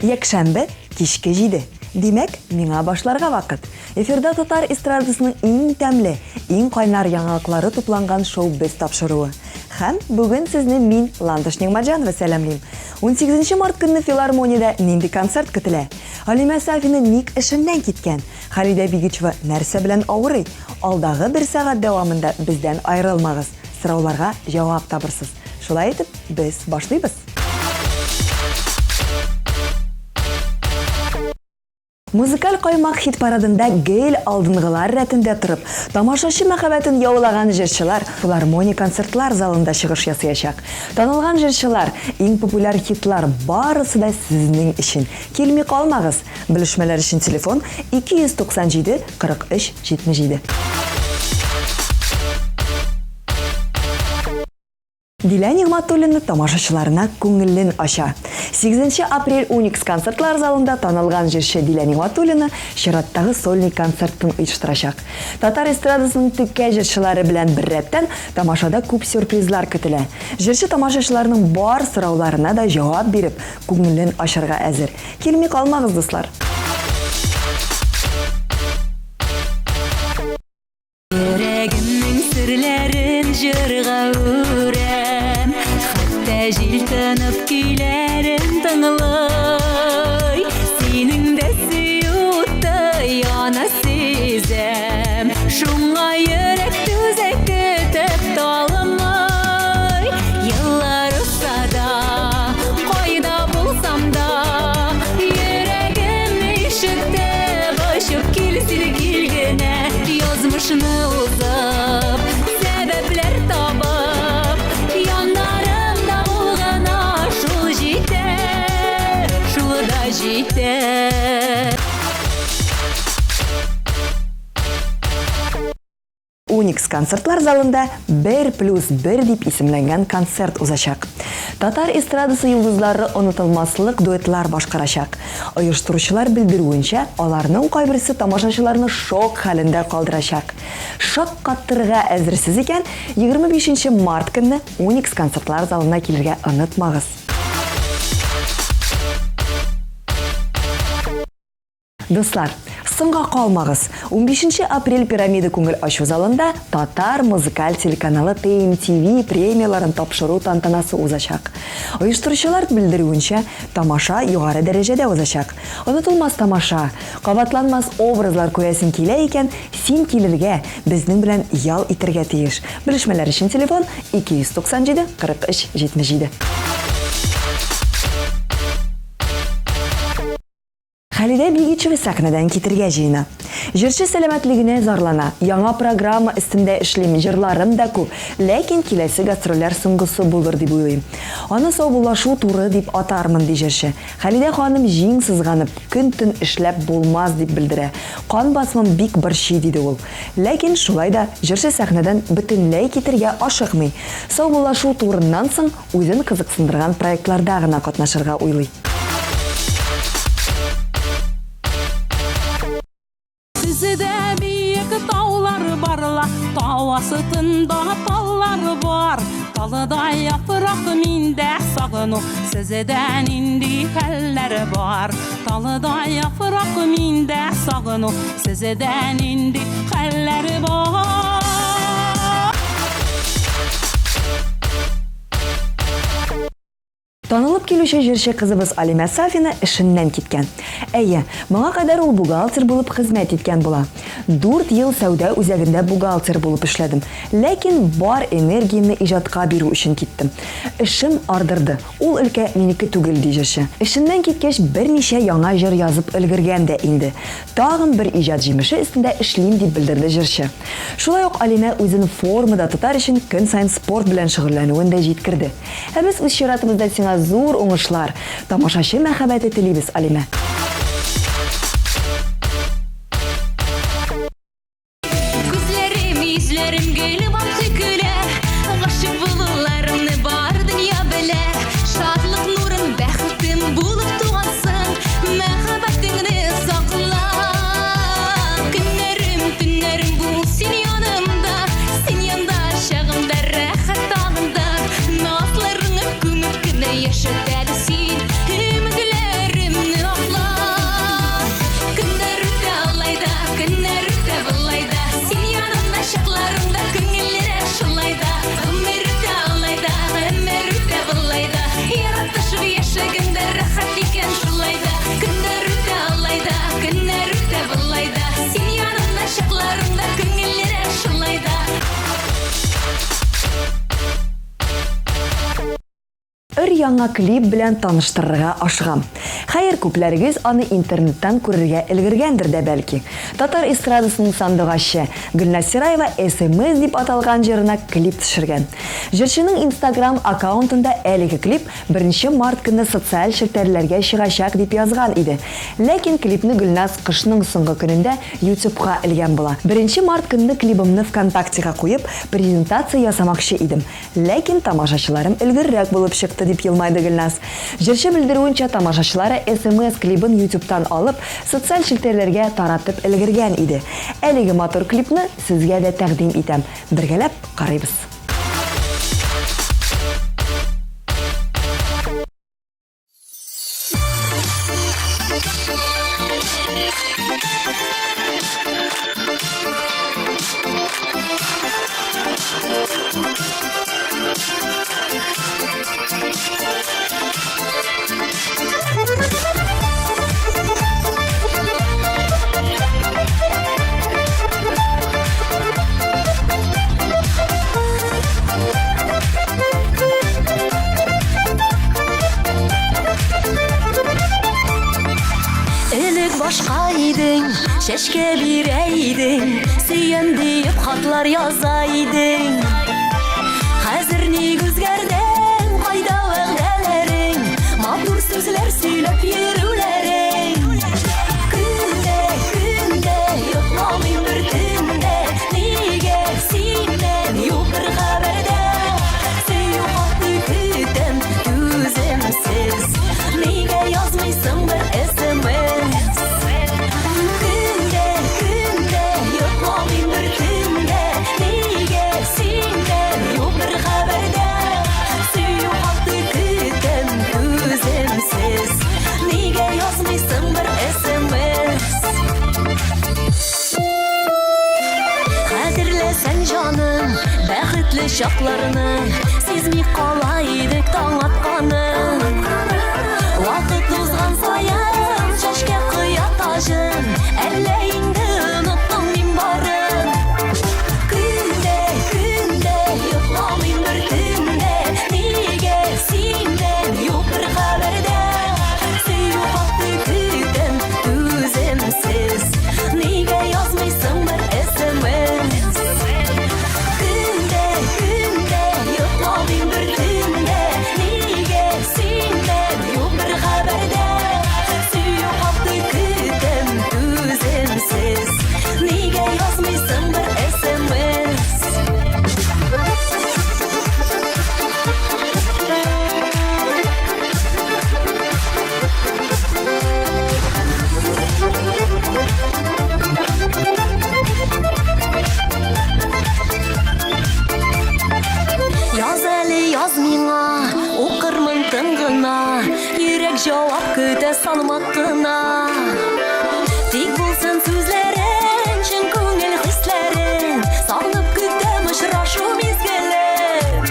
Якшәмбе, кичке җиде. Димәк, миңа башларга вакыт. Эфирда татар эстрадасының иң тәмле, иң кайнар яңалыклары тупланган шоу-без тапшыруы. Һәм бүген сезне мин, Ландыш Нигъмәтҗанова сәламлим. Унсигезенче март көнне филармониядә нинди концерт көтелә? Алимә Сафина ник эшеннән киткән? Халидә Бигичева нәрсә белән авырый? Алдагы бер сәгать дәвамында бездән аерылмагыз, сорауларга җавап табырсыз. Шулай итеп, без башлыйбыз! Музыкаль каймак хит-парадында гел алдынгылар рәтендә торып, тамашачы мәхәббәтен яулаган җырчылар Филармония концертлар залында чыгыш ясыячак. Танылган җырчылар, иң популяр хитлар, барысы да сезнең өчен. Килми калмагыз! Белешмәләр өчен телефон, 297 43 77. Дилә Нигъмәтуллина тамашачыларына күңелен ача. Сигезенче апрель Уникс концертлар залында танылган җырчы Дилә Нигъмәтуллина чираттагы сольный концертын оештырачак. Татар эстрадасының текә җырчылары белән беррәттән тамашада күп сюрпризлар көтелә. Җырчы тамашачыларның бар сорауларына да җавап биреп, күңелен ачарга әзер. Килми калмагыз, дуслар! Йөрәгемнең серләрен җырга үрәм, Хәтта җил тынып көйләрен тыңлый. Синең дә сөю уты яна сизәм, Шуңа йөрәк түзә көтеп талмый. Еллар узса да, кайда булсам да, Йөрәгем ишетеп очып кил син кил генә. Язмышны узып, сәбәпләр табып, Яннарымда бул гына, шул җитә, шул да җитә. Уникс концертлар залында Бер плюс бер дип исемләнгән концерт узачак. Татар эстрадасы йолдызлары онытылмаслык дуэтлар башкарачак. Оештыручылар белдерүенчә, аларның кайберсе тамашачыларны шок хәлендә калдырачак. Шаккатырга әзерсез икән, 25 нче март көнне Уникс концертлар залына килергә онытмагыз. Дуслар, соңга калмагыз! Унбишенче апрель Пирамида күңел ачу залында Татар музыкаль телеканалы TMTV премияләрен тапшыру тантанасы узачак. Оештыручылар белдерүенчә, тамаша югары дәрәҗәдә узачак. Онытылмас тамаша, кабатланмас образлар күрәсең килә икән, син килергә, безнең белән ял итәргә тиеш. Белешмәләр өчен телефон, 297 43 77. Халидә Бигичева сәхнәдән китергә җыена. Җырчы сәламәтлегенә зарлана. Яңа программа өстендә эшлим, җырларым да күп, ләкин киләсе гастрольләр соңгысы булыр дип уйлыйм. Аны саубуллашу туры дип атармын, ди җырчы. Халидә ханым җиң сызганып, көн-төн эшләп булмас дип белдерә. Кан басымым бик борчый, диде ул. Ләкин шулай да җырчы сәхнәдән бөтенләй китергә ашыкмый. Саубуллашу турыннан соң Үзен кызыксындырган проектларда гына катнашырга уйлый. Сездә биек таулар бар ла, тау астында таллар бар. Талда яфрак миндә сагыну, сездә нинди хәлләр бар? Талда яфрак миндә сагыну, сездә нинди хәлләр бар? Танылып килүче җырчы кызыбыз Алимә Сафина эшеннән киткән. Әйе, моңа кадәр ул бухгалтер булып хезмәт иткән була. Дүрт ел сәүдә үзәгендә бухгалтер булып эшләдем. Ләкин бар энергиямне иҗатка бирү өчен киттем. Эшем ардырды. Ул өлкә минеке түгел, ди җырчы. Эшеннән киткәч, берничә яңа җыр язып өлгергән дә инде. Тагын бер иҗат җимеше өстендә эшлим, дип белдерде җырчы. Шулай ук Алинә үзен формада тотар өчен көн саен спорт белән шөгыльләнүен дә җиткерде. Ә без үз чиратыбызда сиңа зур уңышлар, тамашачы мәхәббәте телибез, Алимә! Күзләрем, йөзләрем гел балкый көлә, Гашыйк булуларымны бар дөнья белә. Шатлык нурым, бәхетем булып тугансың, Мәхәббәтеңне сакла. Көннәрем, төннәрем бул син янымда, Син янда чагымда рәхәт тагын да. Назларыңа күмеп кенә яшәт әле син Өметләремне. Өр-яңа клип белән таныштырырга ашыгам. Хәер, күпләрегез аны интернеттан күрергә өлгергәндер дә бәлки. Татар эстрадасының сандугачы Гөлназ Сираева SMS дип аталган җырына клип төшергән. Җырчының Инстаграм аккаунтында әлеге клип беренче март көнне социаль челтәрләргә чыгачак дип язган иде. Ләкин клипны Гөлназ кышның соңгы көнендә Ютубка элгән була. Беренче март көнне клибымны ВКонтактега куеп, презентация ясамакчы идем. Ләкин тамашачыларым өлгеррәк булып чыкты, дип елмайды Гөлназ. Җырчы белдерүенчә, тамашачылары SMS клибын Ютубтан алып, социаль челтәрләргә таратып өлгергән иде. Әлеге матур клипны сезгә дә тәкъдим итәм. Бергәләп карыйбыз. Элек башка идең, чәчкә бирә идең, сөям диеп хатлар яза идең. Хәзер ник үзгәрдең, кайда вәгъдәләрең, матур сүзләр сөйләп йөрүләрең. Көндә, көндә йокламыйм бер төндә, нигә синнән юк бер хәбәр дә. Сөю хаты көтәм түземсез, нигә язмыйсың бер смс? Көндә, көндә йокламыйм бер төндә, нигә синнән юк бер хәбәр дә. Сөю хаты көтәм түземсез, нигә язмыйсың бер смс? Хәтерләсәң, җаным, бәхетле чакларны, сизми кала идек таң атканын. Вакыт узган саен чәчкә коя таҗын, әллә инде оныттың мин барын. Көндә, көндә йокламыйм бер төндә, нигә синнән юк бер хәбәр дә. Сөю хаты көтәм түземсез, нигә язмыйсың бер смс? Көндә, көндә йокламыйм бер төндә, нигә синнән юк бер хәбәр дә. Сөю хаты көтәм түземсез, нигә язмыйсың бер смс? Яз әле, яз миңа, укырмын тын гына, йөрәк җавап көтә салмак кына. Тик булсын сүзләрең, чын күңел хисләрең, сагынып көтәм очрашу мизгелен.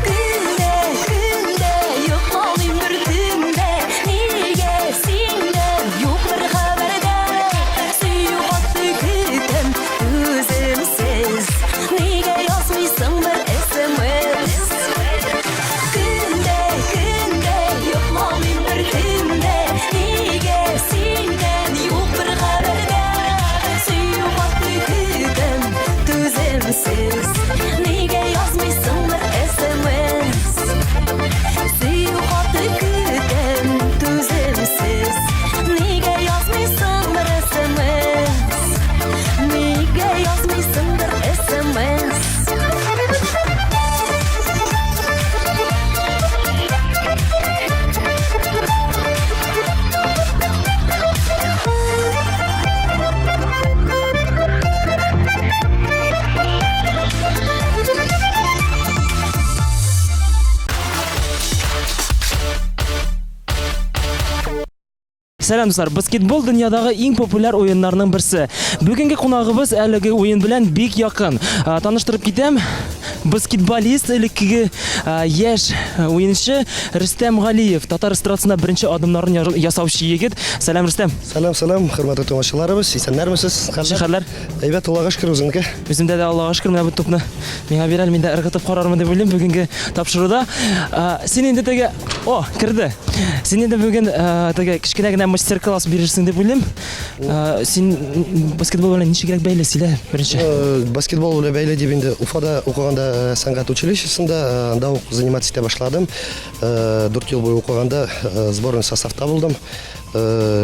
Көндә, көндә йокламыйм бер төндә, нигә синнән юк бер хәбәр дә. Сөю хаты көтәм түземсез, нигә язмыйсың бер смс? Көндә, көндә йокламыйм бер төндә, нигә синнән юк бер хәбәр дә. Сөю хаты көтәм түземсез, нигә язмыйсың бер смс? Сөю хаты көтәм түземсез, нигә язмыйсың бер смс? Нигә язмыйсың бер смс? Сәлам, дуслар! Баскетбол дөньядагы иң популяр уеннарның берсе. Бүгенге кунагыбыз әлеге уен белән бик якын. Таныштырып китәм. баскетболист, элеккеге яшь уенчы Рөстәм Галиев, татар эстрадасында беренче адымнарын ясаучы егет. Сәлам, Рөстәм. Сәлам, сәлам, хөрмәтле тыңлаучыларыбыз, исәннәрмесез? Хәлләр? Хәлләр? Әйбәт, Аллага шөкер, үзеңнеке? Үземдә дә Аллага шөкер, менә бу тупны миңа бир әле, мин дә ыргытып карармын дип уйлыйм бүгенге тапшыруда. Син инде теге, о, керде. Син инде бүген теге кечкенә генә мастер-класс бирерсең дип уйлыйм. Син баскетбол белән ничегрәк бәйле, сөйлә беренче. Баскетбол белән бәйле дип инде Уфада укыганда сәнгать училищесында анда ук заниматься итә башладым. 4 ел буе укыганда сборный составта булдым.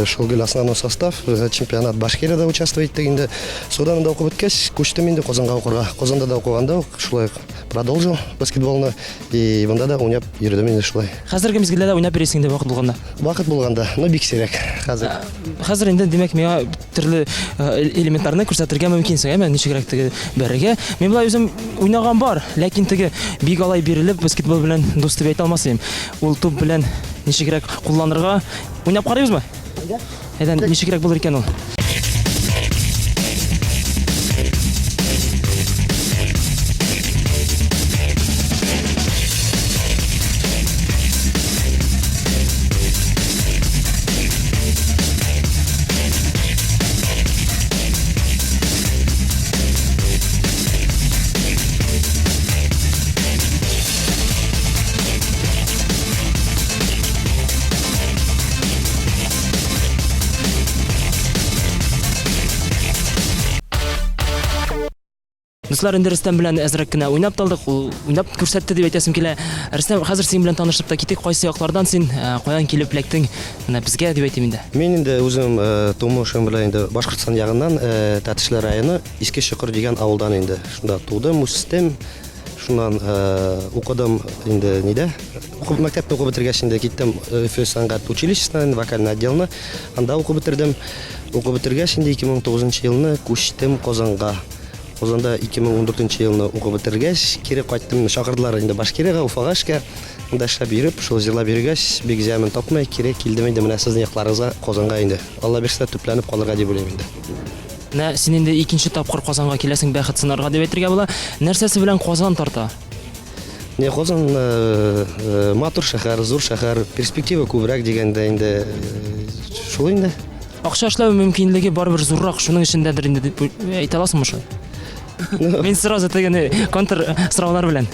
Шул гел основной состав, чемпионат Башкириядә участвовать иттек инде. Судан анда укып беткәч, күчтем инде Казанга укырга. Казанда да укыганда ук шулай продолжил баскетболны. И монда да уйнап йөрдем инде шулай. Хәзерге мизгелдә дә уйнап йөрисең инде вакыт булганда? Вакыт булганда, но бик сирәк хәзер. Хәзер инде, димәк, миңа төрле элементларны күрсәтергә мөмкинсең, әмма ничегрәк теге бәрергә. Мин болай үзем уйнаган бар, ләкин теге бик алай бирелеп баскетбол белән дус дип әйтә алмас идем. Ул туп белән ничегрәк кулланырга уйнап карыйбызмы? Әйдә, ничегрәк булыр икән ул? Дуслар, инде Рөстәм белән әзрәк кенә уйнап талдык. Ул уйнап күрсәтте дип әйтәсем килә. Рөстәм, хәзер синең белән танышып та китик. Кайсы яклардан син, каян килеп эләктең? Менә безгә дип әйтим инде. Мин инде үзем тумышым белән инде Башкортстан ягыннан, Тәтешле районы, Иске Чокыр дигән авылдан инде. Шунда тудым, үстем. Шуннан укыдым инде нидә? Укып мәктәпне укып бетергәч инде киттем Өфе сәнгать училищесына, инде вокальный отделны. Анда укып бетердем. Укып бетергәч инде 2009 елны күчтем Казанга. Казанда 2014 елны укып бетергәч, кире кайттым. Чакырдылар инде Башкириягә, Уфага эшкә. Анда эшләп йөреп, шул җырлап йөргәч, бик җәмен тапмый, кире килдем инде менә сезнең якларыгызга, Казанга инде. Алла бирсә, төпләнеп калырга дип уйлыйм инде. Менә син инде икенче тапкыр Казанга киләсең, бәхет сынарга дип әйтергә була. Нәрсәсе белән Казан тарта? Не, Казан матур шәһәр, зур шәһәр, перспектива күбрәк дигәндә инде шул инде. Акча эшләү мөмкинлеге барыбер зуррак, шуның эчендәдер инде дип әйтә аласыңмы шулай? Мин сразу тегене контр сораулар белән.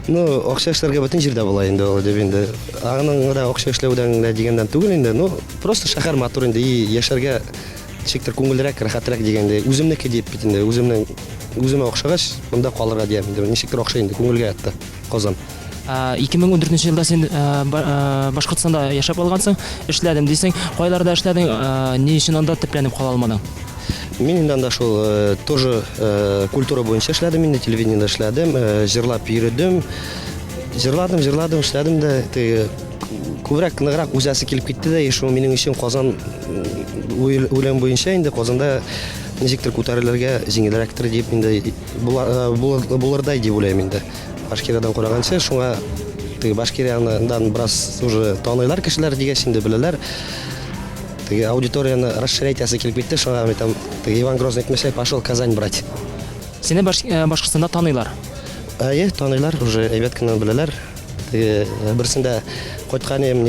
Ну, акча эшләргә бөтен җирдә була инде ул дип инде. Аның да акча эшләүдән генә дигәннән түгел инде. Ну, просто шәһәр матур инде, и яшәргә ничектер күңеллерәк, рәхәтрәк дигәндәй. Үземнеке дип бит инде, үземнең үземә охшагач, монда калырга диям инде. Ничектер охшый инде, күңелгә ятты Казан. 2014 елда син Башкортстанда яшәп алгансың, эшләдем дисең. Кайларда эшләдең, ни өчен анда төпләнеп кала алмадың? Мин инде анда шул тоже культура буенча эшләдем инде, телевидениедә эшләдем, җырлап йөрдем. Җырладым, җырладым, эшләдем дә, теге күбрәк ныграк үзәсе килеп китте дә, и шул минем өчен Казан уйлам буенча инде Казанда ничектер күтәрелергә җиңелрәктер дип инде булырдай дип уйлыйм инде. Башкириядан караганчы, шуңа теге Башкириядан бераз уже таныйлар кешеләр дигәч инде беләләр. Теге аудиторияне расширять итәсе килеп китте, шуңа мин там теге Иван Грозный әйтмешли, пошел Казань брать. Сине Башкортстанда таныйлар? Әйе, таныйлар, уже әйбәт кенә беләләр. Теге берсендә кайткан идем,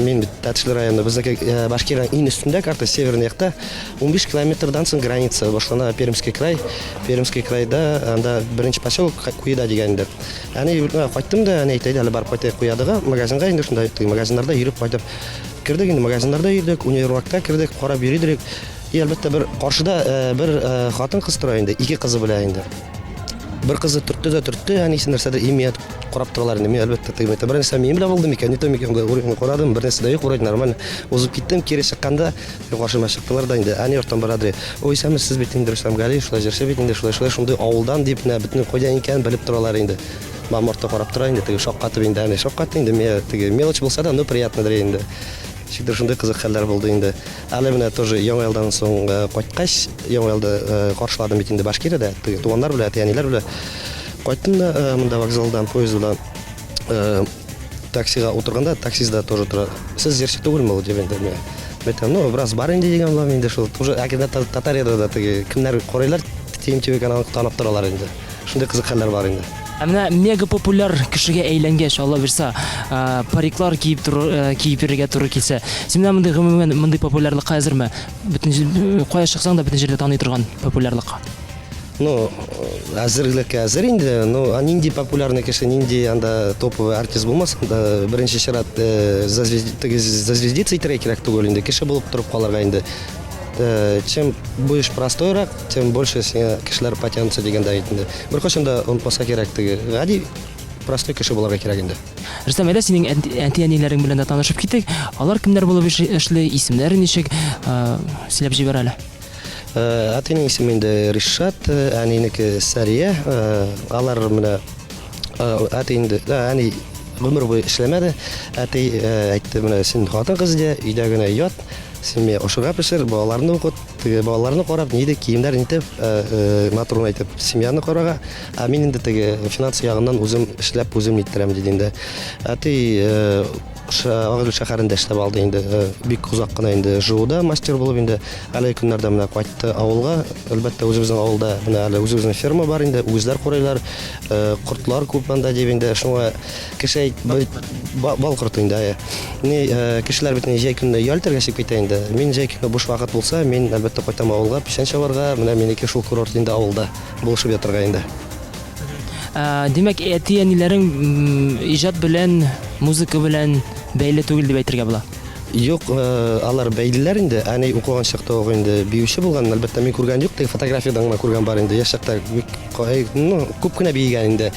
мин бит Тәтешле районы, безнеке Башкирияның иң өстендә карта, северный якта. 15 километрдан соң граница башлана, Пермский край. Пермский крайда анда беренче поселок Куеда дигән инде. Әни кайттым да, әни әйтә, әле барып кайтайык Куядыга, магазинга инде шунда теге магазиннарда йөреп кайтып кердек инде, магазиннарда йөрдек, универмагта кердек, карап йөри идек. И әлбәттә бер каршыда бер хатын-кыз тора инде, ике кызы белән инде. Бер кызы төртте дә төртте, әнисе нәрсәдер имият карап торалар инде. Мин әлбәттә теге мәйтәм, бер нәрсә минем белән булды микән, не то микән, урынны карадым, бер нәрсә дә юк, вроде нормально. Узып киттем, кире чыкканда каршыма чыктылар да инде. Әни йорттан бара ди. Ой, исәнмесез бит инде, Рөстәм Галиев, шулай җырчы бит инде, шулай шулай шундый авылдан дип, менә бөтен кайдан икәнен белеп торалар инде. Мам артта карап тора инде, теге шаккатып инде, әни шаккатты инде, миңа теге мелочь булса да, но приятно ди инде. Ничектер шундый кызык хәлләр булды инде. Әле менә тоже Яңа елдан соң кайткач, Яңа елды каршыладым бит инде Башкириядә, теге туганнар белән, әти-әниләр белән. Кайттым да монда вокзалдан поезд белән таксига утырганда, таксист да тоже тора. Сез җырчы түгелме ул дип инде миңа. Мин әйтәм, ну, бераз бар инде дигән булам инде шул. Уже әкренләп Татарияда да теге кемнәр карыйлар, ТМТВ каналын танып торалар инде. Шундый кызык хәлләр бар инде. Ә менә мега популяр кешегә әйләнгәч, Алла бирса, париклар киеп тору, киеп йөрергә туры килсә, син менә мондый гомумән мондый популярлыкка әзерме? Бөтен кая чыксаң да бөтен җирдә таный торган популярлыкка. Ну, әзерлеккә әзер инде. Ну, а нинди популярный кеше, нинди анда топовый артист булмасын да, беренче чират теге зазвездиться итәргә кирәк түгел инде. Кеше булып торып калырга инде. Чем будешь простойрак, тем больше сиңа кешеләр потянутся дигәндә инде. Беркайчан да онытмаска кирәк теге. Гади простой кеше булырга кирәк инде. Рөстәм, әйдә синең әти-әниләрең белән дә танышып китик. Алар кемнәр булып эшли, исемнәре ничек? Сөйләп җибәр әле. Әтинең исеме инде Ришат, әнинеке Сәрия. Алар менә әти инде, әни гомер буе эшләмәде. Әти әйтте, менә син хатын-кыз дә, өйдә генә ят, син миңа ашарга пешер, балаларны укыт, теге балаларны карап, ни ди, киемнәрен итеп, матурын әйтеп, семьяны карага. Ә мин инде теге финанс ягыннан үзем эшләп, үзем иттерәм, диде инде. Әти Агыйдел шәһәрендә эшләп алды инде, бик озак кына инде ЖУда мастер булып инде. Әлеге көннәрдә менә кайтты авылга. Әлбәттә, үзебезнең авылда менә әле үзебезнең ферма бар инде, үгезләр карыйлар, кортлар күп анда дип инде. Шуңа кеше әйт, бал корты инде, әйе. Ни, кешеләр бит җәй көнне ял итәргә чыгып китә инде. Мин җәй көне буш вакыт булса, мин әлбәттә кайтам авылга, печән чабарга. Менә минеке шул курорт инде авылда булышып ятырга инде. Димәк, әти-әниләрең иҗат белән, музыка белән бәйле түгел дип әйтергә була? Юк, алар бәйлеләр инде. Әни укыган чакта ук инде биюче булган. Әлбәттә, мин күргән юк, теге фотографиядән генә күргән бар инде. Яшь чакта бик, ну, күп кенә биегән инде.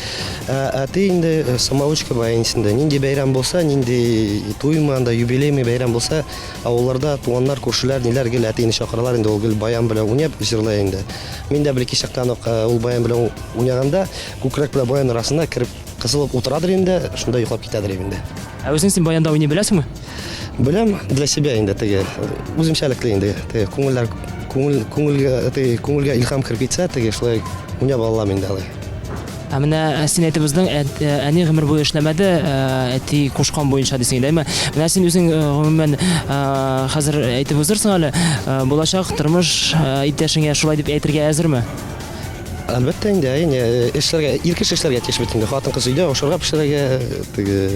Ә әти инде самоучка баянист инде. Нинди бәйрәм булса, нинди туймы анда, юбилейный бәйрәм булса, авылларда туганнар, күршеләр, ниләр гел әтине чакыралар инде, ул гел баян белән уйнап җырлый инде. Мин дә бәләкәй чактан ук ул баян белән уйнаганда, күкрәк белән баян арасына кереп кысылып утырадыр инде, шунда йоклап китәдер инде. Ә үзең син баянда уйный беләсеңме? Беләм, для себя инде теге үзенчәлекле инде теге күңелләр күңел күңелгә теге күңелгә илһам кереп китсә, теге шулай уйнап алам инде алай. Ә менә син әйтеп уздың, әни гомер буе эшләмәде, әти кушкан буенча дисең инде, әйме? Менә син үзең гомумән хәзер әйтеп узырсың әле, булачак тормыш иптәшеңә шулай дип әйтергә әзерме? Әлбәттә инде, әйе, эшләргә, ир кеше эшләргә тиеш бит инде. Хатын-кыз өйдә ашарга пешерергә, теге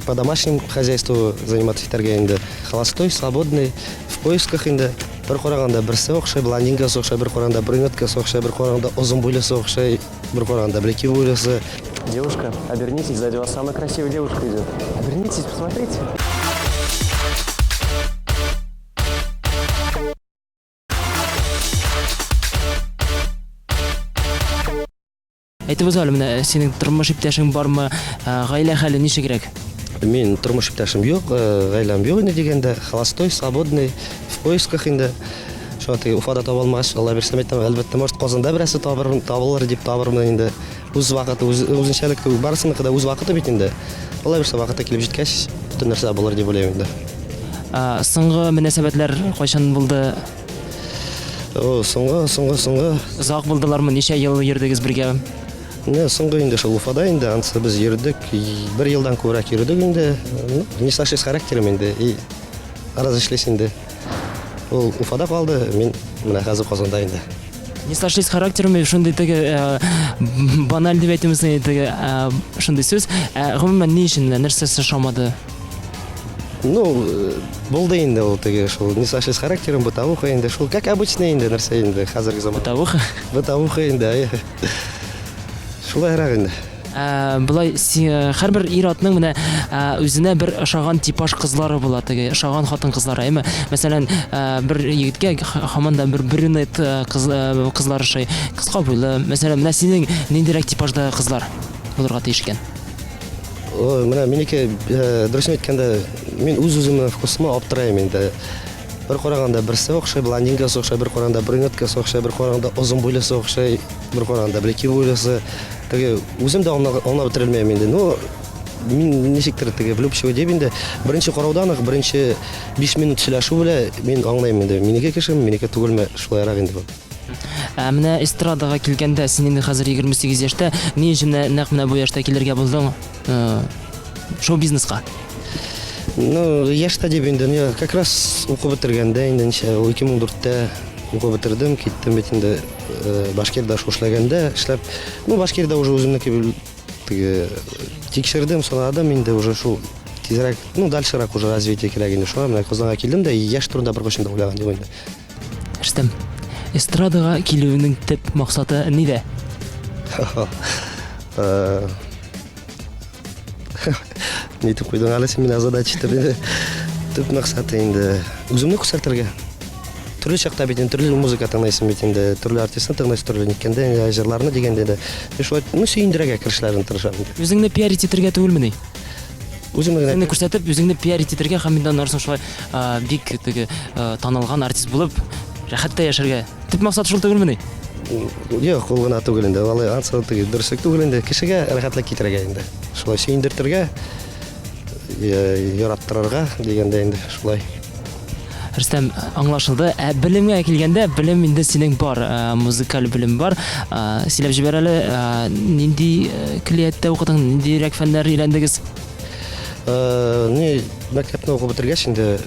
по домашнему хозяйству заниматься итәргә инде. Холостой, свободный, в поисках инде. Бер караганда берсе охшай, блондинкасы охшай, бер караганда брюнеткасы охшай, бер караганда озын буйлысы охшай. Бер караганда бәләкәй буйлысы. Девушка, обернитесь, сзади вас самая красивая девушка идет. Обернитесь, посмотрите. Әйтеп уза әле, менә синең тормыш иптәшең бармы, гаилә хәле ничегрәк? Мин тормыш иптәшем юк, гаиләм юк инде дигәндә, холостой, свободный, в поисках инде. Шуңа теге Уфада таба алмагач, Алла бирсә, әйтәм, әлбәттә, может, Казанда берәрсе табырмын, табылыр дип табырмын инде. Үз вакыты, үз, үзенчәлекле, барысыныкы да үз вакыты бит инде. Алла бирсә, вакыты килеп җиткәч, бөтен нәрсә булыр дип уйлыйм инде. Соңгы мөнәсәбәтләр кайчан булды? О, соңгы, соңгы, соңгы. Озак булдылармы? Ничә ел йөрдегез бергә? Менә соңгы инде шул Уфада инде, ансы без йөрдек, бер елдан күбрәк йөрдек инде. Ну, не сошлись характером инде, и разошлись инде. Ул Уфада калды, мин менә хәзер Казанда инде. Не сошлись характерами, шундый теге э, баналь дип әйтимезме, теге э, шундый сүз. Ә, гомумән ни өчен нәрсәсе ошамады? Ну, э, булды инде ул теге шул не сошлись характером, бытовуха инде шул, как обычно инде нәрсә инде хәзерге заман. Бытовуха? Бытовуха инде, әйе. Шулайрак инде. Ә, болай э, һәрбер ир-атның менә ә, үзенә бер ошаган типаж кызлары була теге, ошаган хатын-кызлары, әйме? Мәсәлән, ә, бер егеткә һаман да бер брюнет кыз, кызлар ошый, кыска буйлы. Мәсәлән, менә синең ниндирәк типаждагы кызлар булырга тиеш икән? Ой, менә минеке, дөресен әйткәндә, мин үз-үземнең вкусыма аптырыйм инде. Бер караганда берсе охшый, блондинкасы охшый, бер караганда брюнеткасы охшый, бер караганда озын буйлысы охшый, бер караганда бәләкәй буйлысы. Теге үзем дә аңлап бетерелмәйм инде. Ну, мин ничектер теге влюбчивый дип инде беренче караудан ук, беренче 5 минут сөйләшү белән мин аңлыйм инде, минеке кешеме, минеке түгелме, шулайрак инде бу. Ә менә эстрадага килгәндә, син инде хәзер 28 яшьтә, ни өчен нәкъ менә бу яшьтә килергә булдың шоу-бизнеска? Ну, яшьтә дип инде, не, как раз укып бетергәндә инде ничә, ул 2004-тә укып бетердем, киттем бит инде Башкирда шул эшләгәндә, эшләп, ну, Башкирда уже үземнеке Теге тикшердем, санадым инде уже шул тизрәк, ну, дальшерак уже развитие кирәк инде. Шуңа менә Казанга килдем дә, яшь турында беркайчан да уйлаган юк инде. Рөстәм, эстрадага килүеңнең төп максаты нидә? Э, Нитеп куйдың әле син мине задача итеп инде. Төп максаты инде үземне күрсәтергә. Төрле чакта бит инде төрле музыка тыңлыйсың бит инде, төрле артистны тыңлыйсың, төрле ниткәндә инде җырларны дигәндә инде. Мин шулай, ну, сөендерергә керешләрен тырышам инде. Үзеңне пиарить итәргә түгелмени? Үземне генә Үзеңне күрсәтеп, үзеңне пиарить итәргә һәм инде аннары соң шулай бик теге танылган артист булып, рәхәт тә яшәргә. Төп максат шул түгелмени? Юк, ул гына түгел инде. Алай ансы теге дөреслек түгел инде. Кешегә рәхәтлек китерергә инде. Шулай сөендертергә, яраттырырга дигәндә инде шулай. Рөстәм, аңлашылды. Ә белемгә килгәндә, белем инде синең бар, музыкаль белем бар. Сөйләп җибәр әле, нинди көллияттә укыдың, ниндирәк фәннәр өйрәндегез? Ни, мәктәпне укып бетергәч инде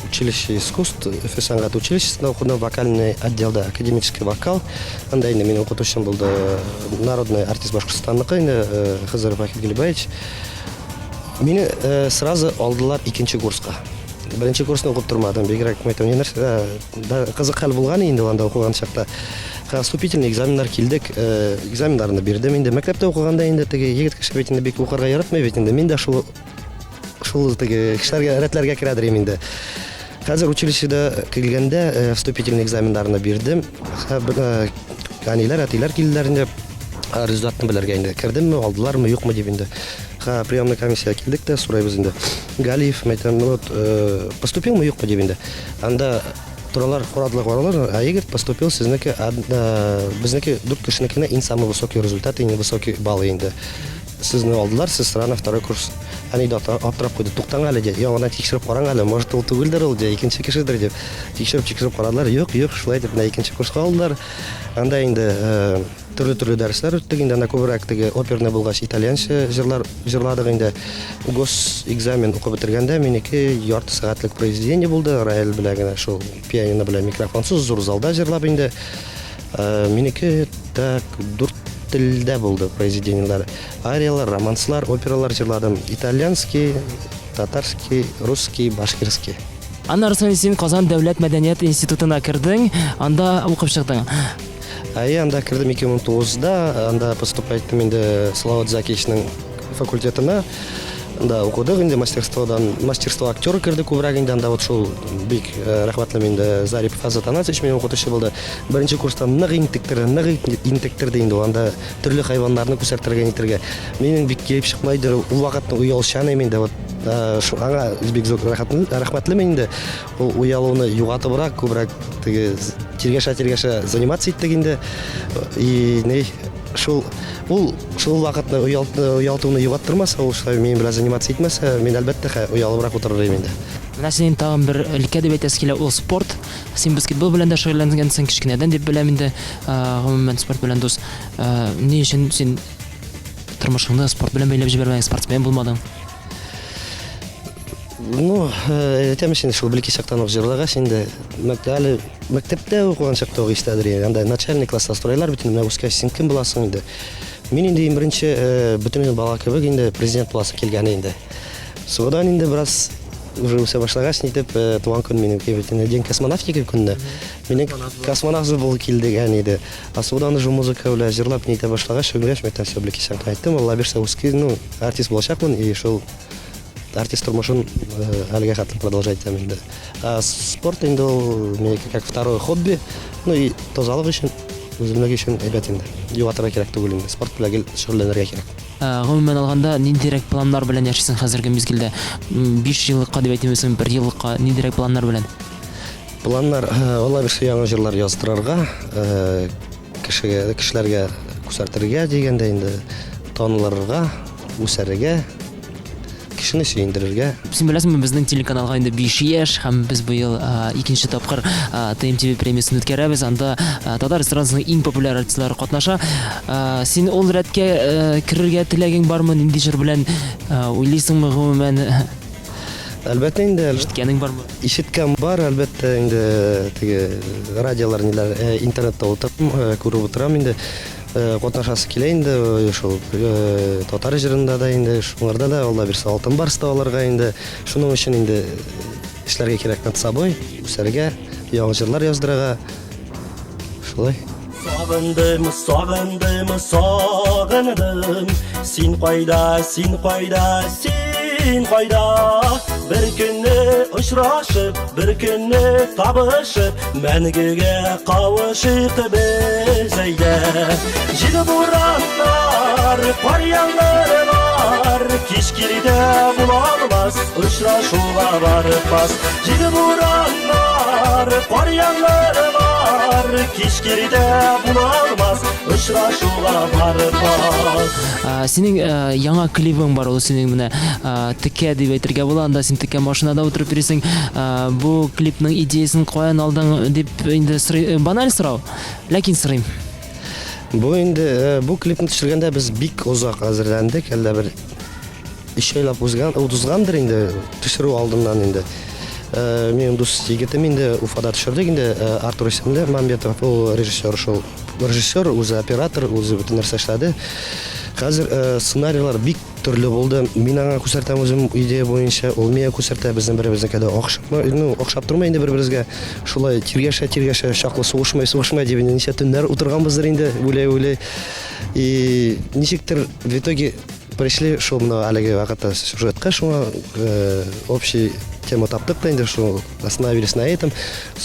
училище искусств, Өфе сәнгать училищесында укыдым, вокальный отделда, академический вокал. Анда инде минем укытучым булды народный артист Башкортстанныкы инде Хызыров Вахит Гилибаевич. Мине сразу алдылар икенче курска. Беренче курсны укып тормадым, бигрәк мәйтәм, ни нәрсә, кызык хәл булган инде анда укыган чакта. Вступительный экзаменнар килдек, экзаменнарны бирдем инде. Мәктәптә укыганда инде теге егет кеше бит инде бик укырга яратмый бит инде. Мин дә шул шул теге кешеләргә рәтләргә керәдер инде. Хәзер училищеда килгәндә вступительный экзаменнарны бирдем. Әниләр, әтиләр килделәр инде. Результатны белергә инде. Кердемме, алдылармы, юкмы дип инде. Ха, приемный комиссия килдек тә сорайбыз инде. Галиев, мәйтәм, ну вот, поступилмы, юкмы дип инде. Анда торалар, карадылар, карадылар, а Игорь поступил сезнеке, безнеке дүрт кешенекенә иң самый высокий результат, иң высокий балл инде. Сезне алдылар, сез рано второй курс. Әни дә аптырап куйды. Туктаң әле, ди, яңадан тикшереп караң әле, может, ул түгелдер ул, ди, икенче кешедер дип. Тикшереп-тикшереп карадылар, юк, юк, шулай дип, менә икенче курска алдылар. Анда инде Төрле-төрле дәресләр үттек инде, анда күбрәк теге оперный булгач итальянча җырлар җырладык инде. Госэкзамен укып бетергәндә минеке ярты сәгатьлек произведение булды, рояль белән генә шул пианино белән микрофонсыз зур залда җырлап инде. Минеке так дүрт телдә булды произведениеләр. Ариялар, романслар, опералар җырладым. Итальянский, татарский, русский, башкирский. Аннары соң син Казан дәүләт мәдәният институтына кердең, анда укып чыктың. Әйе, анда кердем 2009-да, анда поступать иттем инде Салават Закичның факультетына. Анда укыдык инде мастерстводан, мастерство актера керде күбрәк инде, анда вот шул бик э, рәхмәтле инде Зарипов Азат Анасович минем укытучы булды. Беренче курста нык интектерде, нык интектерде инде ул анда төрле хайваннарны күрсәтергә нитергә. Минем бик килеп чыкмайды, ул вакытны оялчан идем инде, вот э, аңа бик зур рәхмәтлемен инде. Ул уялуны югатыбрак, күбрәк теге тиргәшә-тиргәшә заниматься иттек инде. И ни шул ул шул вакытны оялтуны югаттырмаса, ул шулай минем белән заниматься итмәсә, мин әлбәттә хә оялыбрак утырыр идем инде. Менә синең тагын бер өлкә дип әйтәсе килә, ул спорт. Син баскетбол белән дә шөгыльләнгәнсең кечкенәдән дип беләм инде. Гомумән спорт белән дус. Ни өчен син тормышыңны спорт белән бәйләп җибәрмәдең, спортсмен булмадың? Ну, әйтәм инде, шул бәләкәй чактан ук җырлагач инде, әле мәктәптә укыган чакта ук ишетәдер инде. Анда начальный класста сорыйлар бит инде, менә үскәч син кем буласың инде. Мин инде иң беренче бөтен бала кебек инде президент буласы килгән инде. Соңдан инде бераз уже үсә башлагач, нитеп, туган көн минем бит инде День космонавтики көнне. Минем космонавт булып килде дигән иде. А соңдан уже музыка белән җырлап нитә башлагач, шөгыльләнеп, мәктәп все бәләкәй чакта әйттем, Алла бирсә, үскән, ну, артист булачакмын, и шул артист тормышын әлегә хәтле продолжать итәм инде. Ә спорт инде ул минеке как второе хобби, ну и тазалык өчен, үземнеке өчен әйбәт инде. Югалтырга кирәк түгел инде, спорт белән гел шөгыльләнергә кирәк. Гомумән алганда, ниндирәк планнар белән яшисең хәзерге мизгелдә? 5 еллыкка дип әйтимме соң, бер еллыкка, ниндирәк планнар белән? Планнар, Алла бирсә, яңа җырлар яздырырга, кешегә, кешеләргә күрсәтергә дигәндә инде, танылырга, үсәргә, кешене сөендерергә. Син беләсеңме, безнең телеканалга инде 5 яшь һәм без быел икенче тапкыр ТМТВ премиясен үткәрәбез. Анда татар эстрадасының иң популяр артистлары катнаша. Син ул рәткә керергә теләгең бармы? Нинди җыр белән уйлыйсыңмы гомумән? Әлбәттә инде. Ишеткәнең бармы? Ишеткән бар, әлбәттә инде, теге радиолар ниләр, интернетта утырам, күреп утырам инде. Катнашасы килә инде, шул татар җырында да инде, шуңарда да, Алла бирсә, алтын барс та алырга инде. Шуның өчен инде эшләргә кирәк над собой, үсәргә, яңа җырлар яздырырга. Шулай. Сагындым, сагындым, сагындым. Син кайда, син кайда, син кайда? Бер көнне очрашып, бер көнне табышып, мәңгегә кавышыйк без әйдә. Җил бураннар, кар яңгырлар, кич килде була алмас, очрашуга барып бас. Җил бураннар, кар яңгырлар, кич килде була алмас, очрашуга барып бас. Синең яңа клибың бар, ул синең менә текә дип әйтергә була, анда син текә машинада утырып йөрисең. Бу клипның идеясын каян алдың дип инде сорый, баналь сорау, ләкин сорыйм. Бу инде бу клипны төшергәндә без бик озак әзерләндек, әллә бер өч айлап узган, узгандыр инде төшерү алдыннан инде. Минем дус егетем инде Уфада төшердек инде, Артур исемле Мамбетов, ул режиссер шул. Режиссер, үзе оператор, үзе бөтен нәрсә эшләде. Хәзер э, сценарийлар бик төрле булды. Мин аңа күрсәтәм үзем идея буенча, ул миңа күрсәтә, безнең беребезнеке дә охшамый, ну, охшап тормый инде бер-беребезгә. Шулай тиргәшә, тиргәшә, чаклы сугышмай, сугышмай дип инде ничә төннәр утырганбыздыр инде, уйлай-уйлай. И ничектер в итоге пришли шул менә әлеге вакытта сюжетка шуңа э, общий тема таптык та инде шул остановились на этом.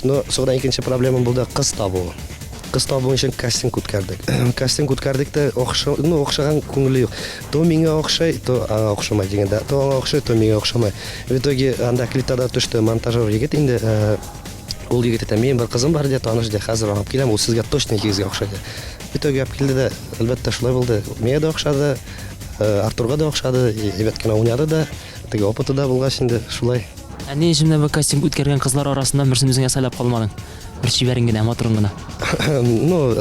Но соңра икенче проблема булды кыз табу. Кыз табу өчен кастинг үткәрдек. Кастинг үткәрдек тә, охша, ну, охшаган күңеле юк. То миңа охшай, то аңа охшамай дигәндә, то аңа охшай, то миңа охшамай. В итоге анда клипта да төште монтажер егет инде, э, ул егет әйтә, минем бер кызым бар ди, таныш ди, хәзер алып киләм, ул сезгә точно икегезгә охшай ди. В итоге алып килде дә, әлбәттә, шулай булды. Миңа да охшады, э, Артурга да охшады, әйбәт кенә уйнады да, теге опыты да булгач инде шулай. Ә ни өчен менә бу кастинг үткәргән кызлар арасыннан берсен үзеңә сайлап калмадың? Бер чибәрен генә, матурын гына. Ну,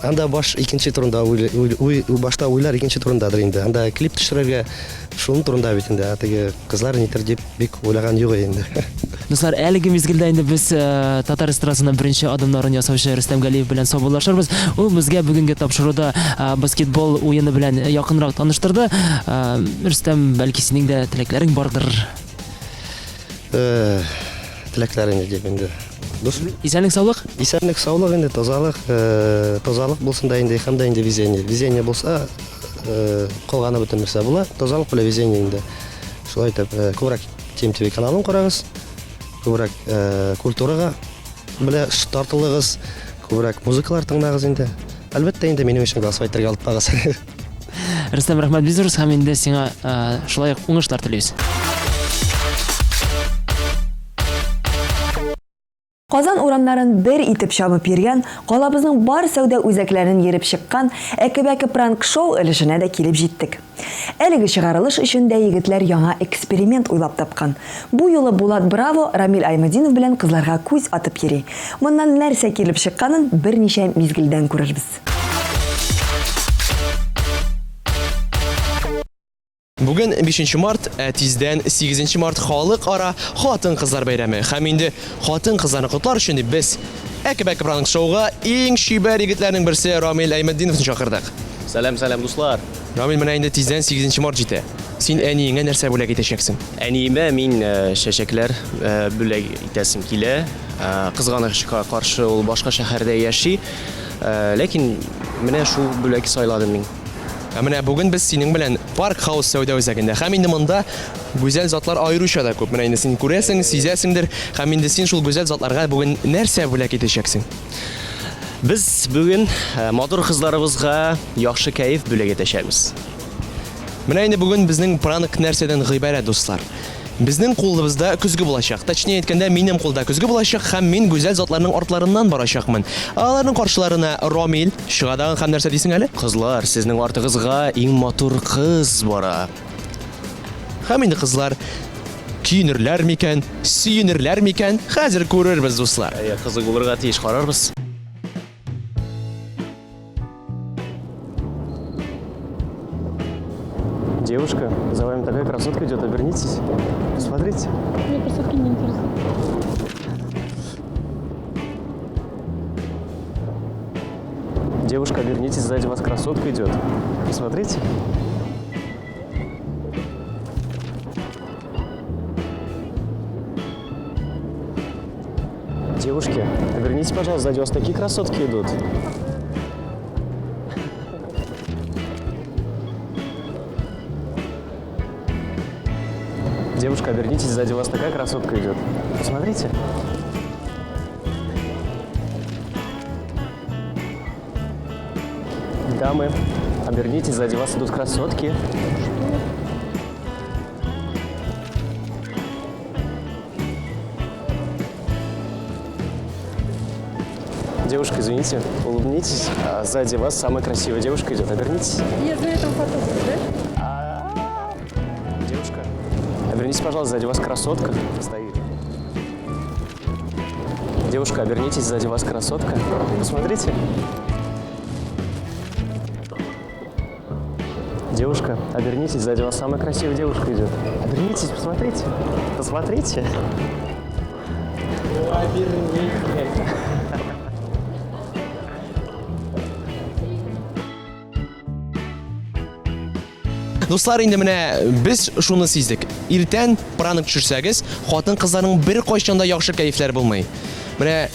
анда баш икенче турында уй, башта уйлар икенче турындадыр инде. Анда клип төшерергә шуның турында бит инде. Ә теге кызлар нитер дип бик уйлаган юк инде. Дуслар, әлеге мизгелдә инде без э, татар эстрадасына беренче адымнарын ясаучы Рөстәм Галиев белән саубуллашырбыз. Ул безгә бүгенге тапшыруда э, баскетбол уены белән якынрак таныштырды. Э, Рөстәм, бәлки синең дә теләкләрең бардыр? Э, теләкләр инде дип инде. Дус. Исәнлек, саулык? Исәнлек, саулык инде, тазалык, э, тазалык булсын да инде, һәм дә инде везение. Везение булса, э, калганы бөтен нәрсә була. Тазалык белән везение инде. Шулай итеп, э, күбрәк Тим ТВ каналын карагыз, күбрәк э, культурага белә тартылыгыз, күбрәк музыкалар тыңлагыз инде. Әлбәттә инде минем өчен голосовать итәргә онытмагыз. Рөстәм, рәхмәт бик зур һәм инде сиңа шулай ук уңышлар телибез. Казан урамнарын бер итеп чабып йөргән, калабызның бар сәүдә үзәкләрен йөреп чыккан Әке-бәке пранк-шоу өлешенә дә килеп җиттек. Әлеге чыгарылыш өчен дә егетләр яңа эксперимент уйлап тапкан. Бу юлы Булат Браво Рамил Аймадинов белән кызларга күз атып йөри. Моннан нәрсә килеп чыкканын берничә мизгелдән күрербез. Бүген 5 март, ә тиздән 8 март халыкара хатын-кызлар бәйрәме. Һәм инде хатын-кызларны котлар өчен дип без Әке-бәке пранк шоуга иң чибәр егетләрнең берсе Рамил Әйметдиновны чакырдык. Сәлам, сәлам, дуслар. Рамил, менә инде тиздән 8 март җитә. Син әниеңә нәрсә бүләк итәчәксең? Әниемә мин чәчәкләр бүләк итәсем килә. Кызганычка каршы, ул башка шәһәрдә яши. Ләкин менә шул бүләк сайладым мин. Ә менә бүген без синең белән Парк Хаус сәүдә үзәгендә. Һәм инде монда гүзәл затлар аеруча да күп. Менә инде син күрәсең, сизәсеңдер. Һәм инде син шул гүзәл затларга бүген нәрсә бүләк итәчәксең? Без бүген матур кызларыбызга яхшы кәеф бүләк итәчәкбез. Менә инде бүген безнең пранк нәрсәдән гыйбарәт, дуслар? Безнең кулыбызда көзге булачак. Точнее әйткәндә, минем кулда көзге булачак һәм мин гүзәл затларның артларыннан барачакмын. Ә аларның каршыларына Ромил чыга тагын һәм нәрсә дисең әле? Кызлар, сезнең артыгызга иң матур кыз бара. Һәм инде кызлар көенерләр микән, сөенерләр микән? Хәзер күрербез, дуслар. Әйе, кызык булырга тиеш, карарбыз. Девушка, за вами такая красотка идет, обернитесь. Посмотрите. Мне красотки не интересны. Девушка, обернитесь, сзади вас красотка идет. Посмотрите. Девушки, обернитесь, пожалуйста, сзади вас такие красотки идут. Девушка, обернитесь, сзади вас такая красотка идет. Посмотрите. Дамы, обернитесь, сзади вас идут красотки. Девушка, извините, улыбнитесь. А сзади вас самая красивая девушка идет. Обернитесь. Я знаю этого фотографа, да? Девушка, обернитесь, пожалуйста, сзади вас красотка стоит. Девушка, обернитесь, сзади вас красотка. Посмотрите. Девушка, обернитесь, сзади вас самая красивая девушка идет. Обернитесь, посмотрите. Посмотрите. Обернитесь. Дуслар, инде менә без шуны сиздек. Иртән пранк төшерсәгез, хатын-кызларның беркайчан да яхшы кәефләре булмый. Менә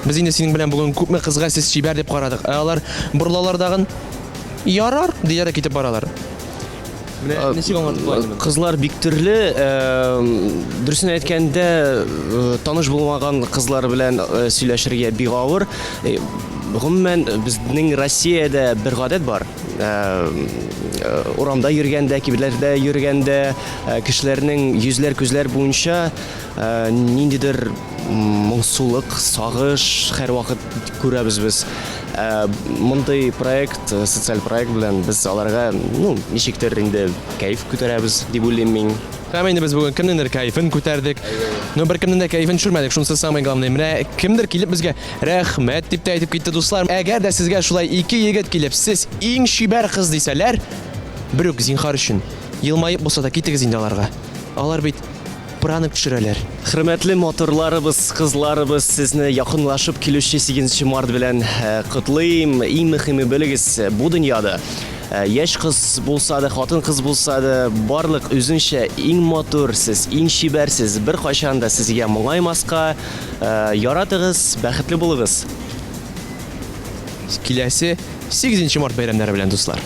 без инде синең белән бүген күпме кызга сез чибәр дип карадык. Ә алар борылалар дагын, ярар, диләр дә китеп баралар. Менә ничек аңлатып була инде моны? Кызлар бик төрле, дөресен әйткәндә, таныш булмаган кызлар белән сөйләшергә бик авыр. Гомумән, безнең Россиядә бер гадәт бар. Урамда йөргәндә, кибетләрдә йөргәндә, кешеләрнең йөзләр, күзләр буенча ниндидер моңсулык, сагыш һәрвакыт күрәбез без. Мондый проект, социаль проект белән без аларга, ну, ничектер инде кәеф күтәрәбез дип уйлыйм мин. Һәм инде без бүген кемнеңдер кәефен күтәрдек. Но беркемнең дә кәефен төшермәдек, шунысы самый главный. Менә кемдер килеп безгә рәхмәт дип тә әйтеп китте, дуслар. Әгәр дә сезгә шулай ике егет килеп, сез иң чибәр кыз дисәләр, берүк зинхар өчен елмаеп булса да китегез инде аларга. Алар бит пранк төшерәләр. Хөрмәтле матурларыбыз, кызларыбыз, сезне якынлашып килүче 8 март белән котлыйм. Иң мөһиме белегез, бу дөньяда яшь кыз булса да, хатын-кыз булса да, барлык үзенчә иң матур сез, иң чибәр сез. Беркайчан да сезгә моңаймаска, яратыгыз, бәхетле булыгыз. Киләсе 8 март бәйрәмнәре белән, дуслар.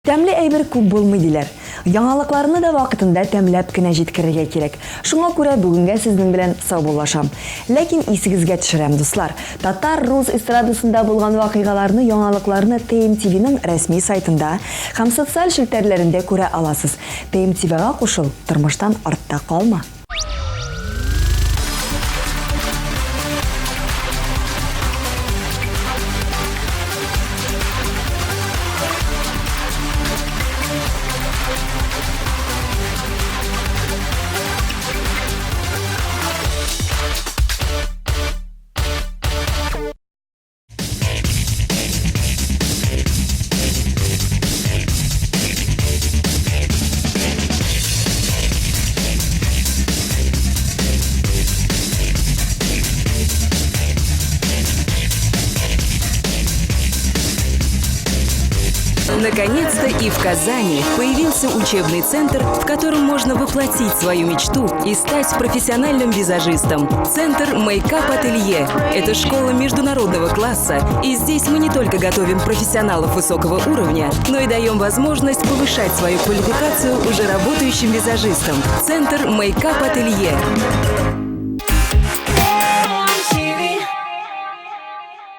Тәмле әйбер күп булмый диләр. Яңалыкларны да вакытында тәмләп кенә җиткерергә кирәк. Шуңа күрә бүгенгә сезнең белән саубуллашам. Ләкин исегезгә төшерәм, дуслар, татар, рус эстрадасында булган вакыйгаларны, яңалыкларны ТМТВның рәсми сайтында һәм социаль челтәрләрендә күрә аласыз. ТМТВга кушыл, тормыштан артта калма! Наконец-то и в Казани появился учебный центр, в котором можно воплотить свою мечту и стать профессиональным визажистом. Центр Мейкап Ателье – это школа международного класса, и здесь мы не только готовим профессионалов высокого уровня, но и даем возможность повышать свою квалификацию уже работающим визажистам. Центр Мейкап Ателье.